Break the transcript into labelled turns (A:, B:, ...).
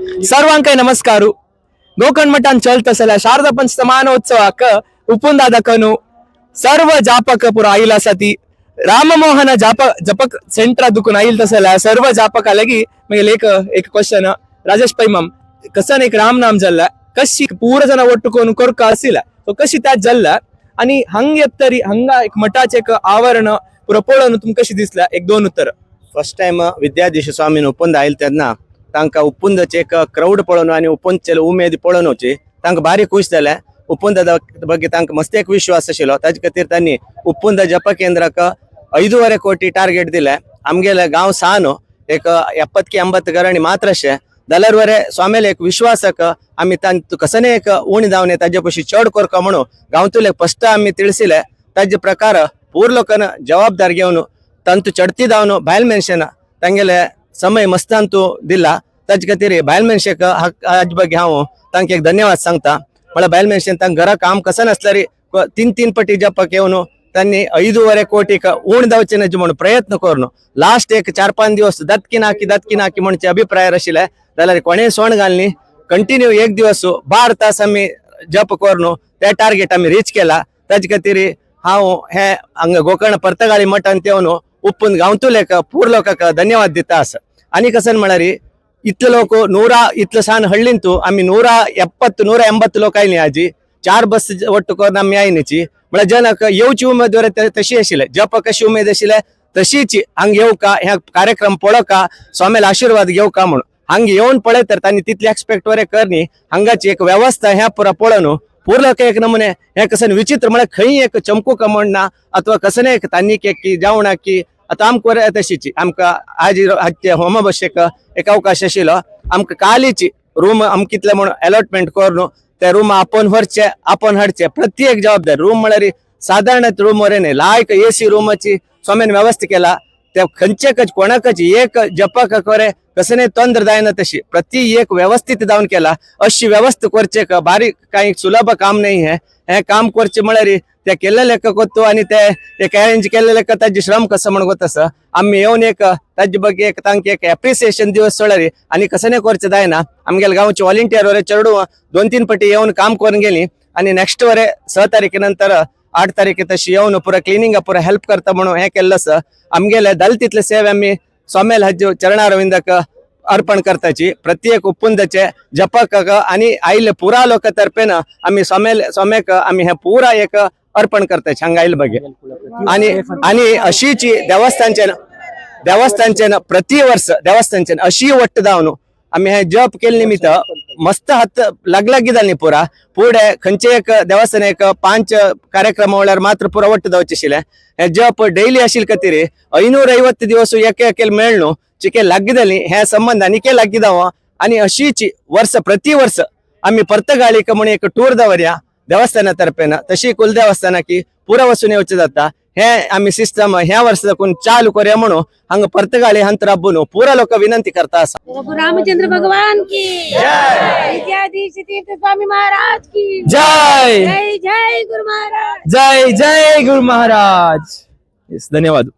A: सर्वांकाय नमस्कार. गोकर्ण मठान चलत असल्या शारदा पंचमानोत्सवाक उपुंदादा कनु सर्व जापक पुरा आईल आसा ती राममोहन जाप जपक सेंटर दुकून आईल तसल्या सर्व जापक लगी मागीर एक एक क्वेश्चन राजेश पैमाम कसन एक राम नाम जल्ला कशी पूरा जण ಒಟ್ಟುಕೊಂಡು ಕೊರ್ಕ ಹಸಿಲ್ಲ. ಸೊ कशी त्यात जल्ला आणि हंग येतरी हंगा एक मठाचे एक आवरण पुरा पळोवन तुमकां कशी दिसला एक दोन उत्तर.
B: फर्स्ट टायम विद्याधीश स्वामीन उपुंद आयल तेन्ना तांकां उपुंदाचे एक क्रावड पळोवन आनी उपुंदचे उमेद पळोवन तांकां भारी खूश जालें. उपुंदा ಬಗ್ಗೆ तांकां मस्त एक विश्वास आशिल्लो. ताजे खातीर तांणी उपुंद जप केंद्राक 5.5 ಕೋಟಿ ಟಾರ್ಗೆಟ್ दिले. आमगेले गांव सान एक 70 की 80 घराणी मात्र अशें जाल्यार स्वामीले एक विश्वासाक आमी तांतू कसने एक उणी जावन ताजे पशी चड करका म्हणून गांवतुले फस्ट आमी ತಿಳಿಸಿले. ताजे प्रकार पूर लोकांना जबाबदार घेवन तांतू चडती जावन बायल मनशान तांगेले समय मस्त अंतू दिला. ताजे खातीर बायल मनशेक हाज ಬಗ್ಗೆ हांव तांकां एक धन्यवाद सांगता. म्हळ्यार बायल मनशेन तांकां घरा काम कशें नासल्यार तीन तीन पटी जपाक येवन त्यांनी 5.5 ಕೋಟಿक ऊण जावचे नज म्हणून प्रयत्न करून लास्ट एक 4-5 दिवस दत्की नाकी दत्की नाकी म्हणचे अभिप्राय आशिल्ले जाल्यार कोणेय सोण घालनी कंटिन्यू एक दिवस 12 तास आमी जप करून ते टार्गेट आमी रीच केला. ताजे खातीर हांव हे हांगा गोकर्ण पर्तगाळी मठांत येवन उप्पून गांवतुलेक पूर लोकांक धन्यवाद दिता आसा. आनी कशें म्हळ्यार इतले लोक नूरा इतले सान हಳ್ಳಿಂತು आमी 170 180 लोक आयली आजी चार बस ಒಟ್ಟು करून आमी आयनीची. म्हळ्यार जनक येवची उमेद तशी आशिल्ले जप कशी उमेद आशिल्ले तशीच हांगा येवका ह्या कार्यक्रम पळोवका स्वामीला आशीर्वाद घेवका म्हणून हांगा येवन पळयत तर तांणी तितली एक्सपेक्ट वरे करनी. हांगाची एक व्यवस्था ह्या पुरा पळोवन पूर लोक एक नमुने हे कसन विचित्र म्हळ्यार खंय एक चमकू म्हण ना अथवा कसने एक तांणी की जेवणाक की आतां आमकां बरें तशीची आमकां आज आजचे होमाभिषेक एक अवकाश आशिल्लो. आमकां कालीची रूम आमकां कितले म्हणून अलॉटमेंट करून ते रूम आपण व्हरचे आपण हाडचे प्रत्येक जबाबदार. रूम म्हळ्यार साधारण रूम वरे न्ही, लायक एसी रूमाची स्वामीन व्यवस्था केला. त्या खंयचेकच कोणाकच एक जपाक करे कसने तोंद्र जायना तशी प्रति एक व्यवस्थित जावन केला. अशी व्यवस्था करचे बारीक काही सुलभ काम नाही. हे हे काम करचे म्हळ्यार ते केल्लेले कोत्तो आणि ते एक अरेंज केल्लेले ताजे श्रम कसं म्हण गोत आमी येवन एक ताजे ಬಗ್ಗೆ एक तांकां एक एप्रिसिएशन दिवस सोळ्यार आनी कसने करचे जायना. आमगेले गांवचे व्हॉलिंटियर वरे चेडू 2-3 पटी येवन काम करून गेली आणि नेक्स्ट वरे 6 तारखे नंतर 8 तारखे तशी येवन पुरा क्लिनिंग पुरा हेल्प करता म्हणून हे केल्लं आसा. आमगेले दल तितले सेवे आमी स्वामेल हज्जू चरणारविंदक अर्पण करताची. प्रत्येक उप्पुंदचे जपक आणि आयिल्ले पुरा लोक तर्फेन आमी स्वामेल स्वाम्याक आमी हे पुरा एक अर्पण करताची हांगा आयिल्ले ಬಗ್ಗೆ. आणि आणि अशीची देवस्थानचे देवस्थानचे प्रति वर्ष देवस्थानचे अशी ಒಟ್ಟು जावन आमी हे जप केले निमित्त मस्त हात लागलागी जाली पुरा. फुडें खंयचे एक देवस्थान एक 5 कार्यक्रम म्हळ्यार मात्र पुरा ಒಟ್ಟು जावचे आशिल्ले. हे जप डेली आशिल्ले खातीर 550 दिवस एक एकेल मेळ्ळो चिके लागी जाली हे संबंध आनीके लागी जावं आणि अशीच वर्ष प्रति वर्ष आमी पर्तगाळीक म्हणून एक टूर दवरया देवस्थाना तर्फेन. तशी कुलदेवस्थानाकी पुरा वचून येवचें जाता. हे आमी सिस्टम ह्या वर्सा साकून चालू करूया म्हणून हांगा पर्तगाळी हंत राबून पुरा लोक विनंती करता आसा.
C: प्रभु रामचंद्र भगवान की जय! विद्याधीश तीर्थ स्वामी महाराज की
A: जय!
C: जय जय गुरु महाराज!
A: जय जय गुरु महाराज. Yes, धन्यवाद.